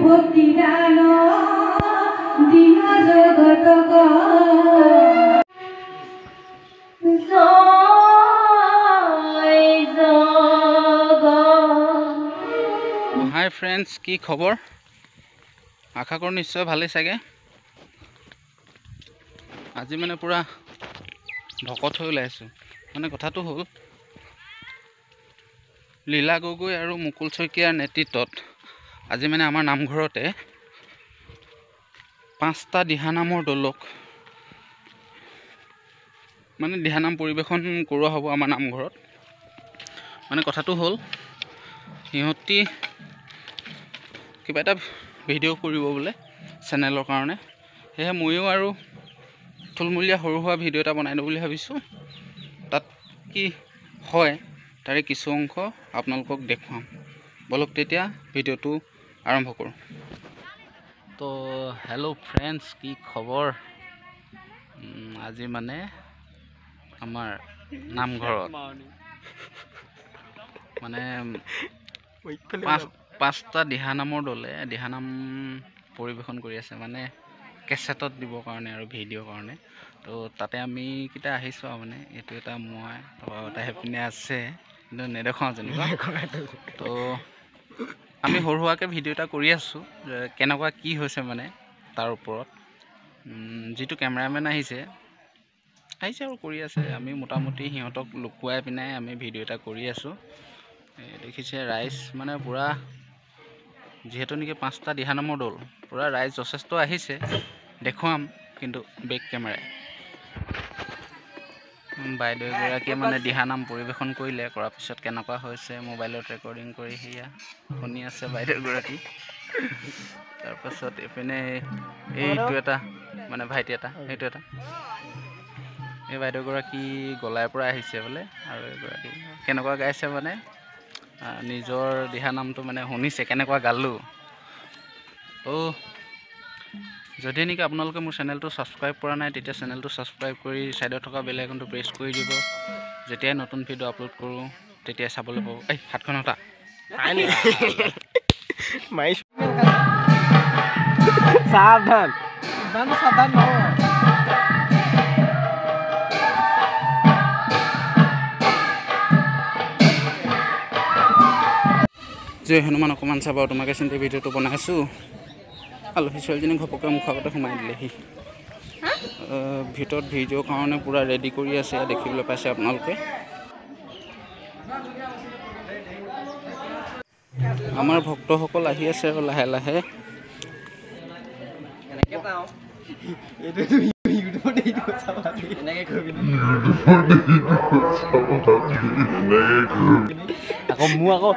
ভক্তি দান দিয়া জগতক। হাই ফ্ৰেণ্ডছ, কি খবৰ? আশা কৰোঁ নিশ্চয় ভালেই চাগে। আজি মানে পূৰা ভকত হৈ ওলাইছোঁ। মানে কথাটো হ'ল, লীলা গগৈ আৰু মুকুল শইকীয়াৰ নেতৃত্বত আজি মানে আমাৰ নামঘৰতে 5টা দিহানামৰ দলক মানে দিহানাম পৰিৱেশন কৰোৱা হ'ব আমাৰ নামঘৰত। মানে কথাটো হ'ল, সিহঁতি কিবা এটা ভিডিঅ' কৰিব বোলে চেনেলৰ কাৰণে, সেয়েহে ময়ো আৰু থুলমূলীয়া সৰু সুৰা ভিডিঅ' এটা বনাই দিওঁ বুলি ভাবিছোঁ। তাত কি হয় তাৰে কিছু অংশ আপোনালোকক দেখুৱাম। ব'লক তেতিয়া ভিডিঅ'টো আৰম্ভ কৰোঁ। তো হেল্ল' ফ্ৰেণ্ডছ, কি খবৰ? আজি মানে আমাৰ নামঘৰত মানে 5টা দিহানামৰ দলে দিহানাম পৰিৱেশন কৰি আছে, মানে কেছেটত দিবৰ কাৰণে আৰু ভিডিঅ'ৰ কাৰণে। তো তাতে আমি কেইটা আহিছোঁ আৰু মানে এইটো এটা মই, তাৰপৰা এটা সেইপিনে আছে, কিন্তু নেদেখাওঁ যেনিবা। তো আমি সৰু সুৰাকৈ ভিডিঅ' এটা কৰি আছোঁ, কেনেকুৱা কি হৈছে মানে তাৰ ওপৰত। যিটো কেমেৰামেন আহিছে আৰু কৰি আছে, আমি মোটামুটি সিহঁতক লুকুৱাই পিনাই আমি ভিডিঅ' এটা কৰি আছোঁ। দেখিছে ৰাইজ মানে পূৰা, যিহেতু নেকি 5টা দিহানামৰ দল, পূৰা ৰাইজ যথেষ্ট আহিছে। দেখুৱাম কিন্তু বেক কেমেৰাই। বাইদেউ এগৰাকীয়ে মানে দিহানাম পৰিৱেশন কৰিলে, কৰাৰ পিছত কেনেকুৱা হৈছে মোবাইলত ৰেকৰ্ডিং কৰি সেয়া শুনি আছে বাইদেউগৰাকী। তাৰপাছত এইপিনে এইটো এটা মানে ভাইটি এটা, সেইটো এটা এই বাইদেউগৰাকী গলাইৰ পৰা আহিছে বোলে, আৰু এগৰাকী কেনেকুৱা গাইছে মানে নিজৰ দিহানামটো মানে শুনিছে কেনেকুৱা গালোঁ। তো যদি নেকি আপোনালোকে মোৰ চেনেলটো ছাবস্ক্ৰাইব কৰা নাই, তেতিয়া চেনেলটো ছাবস্ক্ৰাইব কৰি ছাইডত থকা বেল আইকনটো প্ৰেছ কৰি দিব। যেতিয়াই নতুন ভিডিঅ' আপলোড কৰোঁ তেতিয়াই চাবলৈ পাব। এই হাতখন হতা সাৱধান। জয় হনুমান, অকণমান চাব, তোমাকে চিন্তা ভিডিঅ'টো বনাইছোঁ। আলহী ছোৱালীজনী ঘপককৈ মুখৰ আগতে সোমাই দিলেহি। ভিতৰত ভিডিঅ'ৰ কাৰণে পূৰা ৰেডি কৰি আছে, দেখিবলৈ পাইছে আপোনালোকে। আমাৰ ভক্তসকল আহি আছে আৰু লাহে লাহে। আকৌ মোৰ আকৌ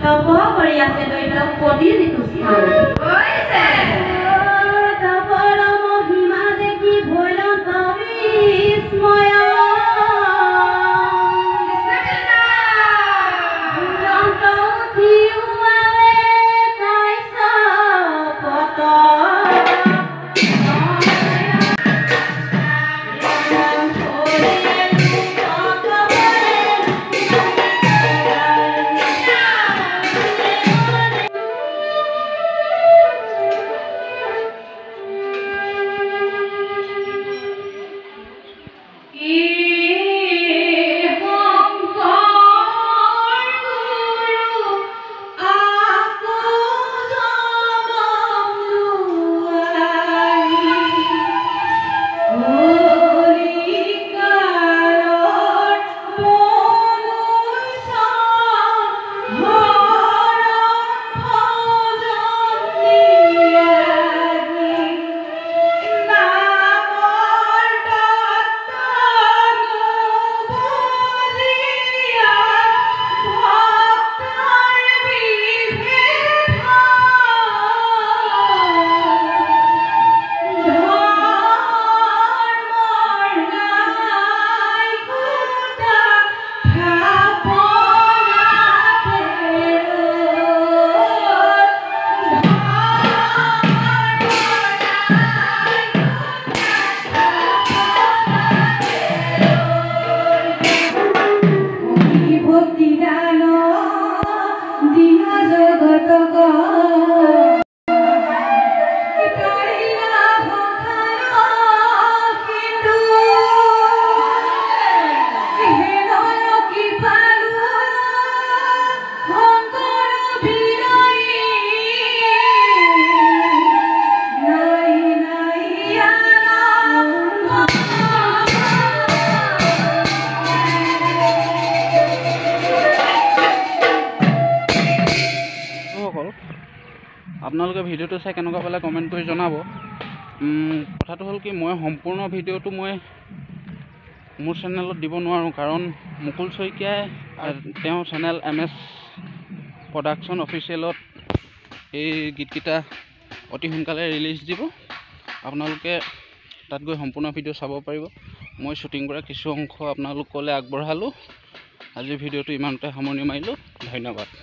তপ কৰি আছে দৈত পদী ঋতুস্থান। আপোনালোকে ভিডিঅ'টো চাই কেনেকুৱা পালে কমেণ্ট কৰি জনাব। কথাটো হ'ল কি, মই সম্পূৰ্ণ ভিডিঅ'টো মই মোৰ চেনেলত দিব নোৱাৰোঁ, কাৰণ মুকুল শইকীয়াই তেওঁৰ চেনেল MS production অফিচিয়েলত এই গীতকেইটা অতি সোনকালে ৰিলিজ দিব। আপোনালোকে তাত গৈ সম্পূৰ্ণ ভিডিঅ' চাব পাৰিব। মই শ্বুটিং কৰা কিছু অংশ আপোনালোকলৈ আগবঢ়ালোঁ। আজিৰ ভিডিঅ'টো ইমানতে সামৰণি মাৰিলোঁ। ধন্যবাদ।